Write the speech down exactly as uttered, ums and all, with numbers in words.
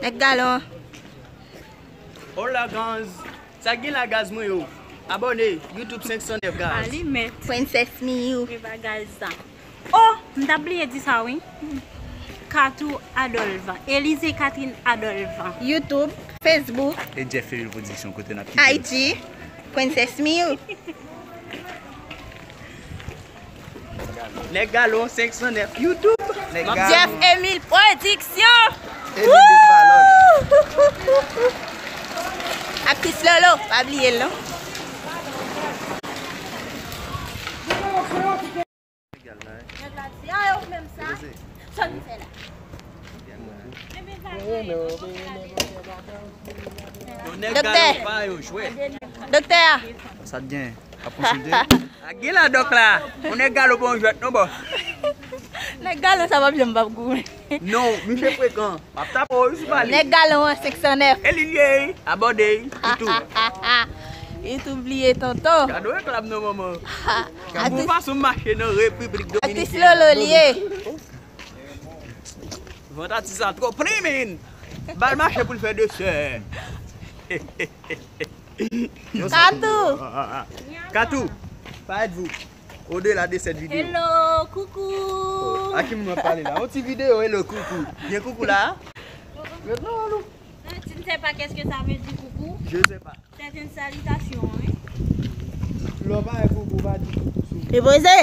Nèg galon. Hola, guys. Sa k gen la, guys, mwen yo? Abòne, YouTube senk san nèf, guys. Alimèt. Princess Miyu. E bagay sa. Oh, m t ap bliye di sa, wi. Katou Adolphe. Elize Catherine Adolphe. YouTube, Facebook. E Jeff Fevil Production, kote n ap kite. I G, Princess Miyu. Nèg galon senk san nèf, YouTube. Nèg galon. Jeff Emile Production. Emile Valor. Aktris Lolo, pa bliye l non. Nèg la di, "Ah, yo menm sa. Sa nou fè la?" Yo, nèg Doktè. Galon pa yo jwèt. Doktè a. Sa t gen? Ap konsilte? A gen la dòk la. Yon nèg galon pa yon jwèt non, bò. Nèg galon sa p ap janm p ap goumen. Non, misye frekan. M ap tape w wi sou pale. Nèg galon an senk san nèf. E li l ye, abòne, YouTube. YouTube li ye tonton. Gade w reklam nan manman. Gade yon fason m mache nan Repiblik Dominikèn. Atis Lolo li ye. Vant atis la twò plen, men. Ba l mache pou l fè de sè. Katou. Katou, parlez-vous. Au-delà de cette vidéo. Hello, coucou. A ki moun w ap pale la? Yon ti videyo, hello, coucou. Gen coucou la? Mèt non, Lou. Tu ne sais pas qu'est-ce que ça veut dire coucou? Je sais pas. C'est une salutation, hein. Lè w pa wè coucou, pa di coucou sou. E poze.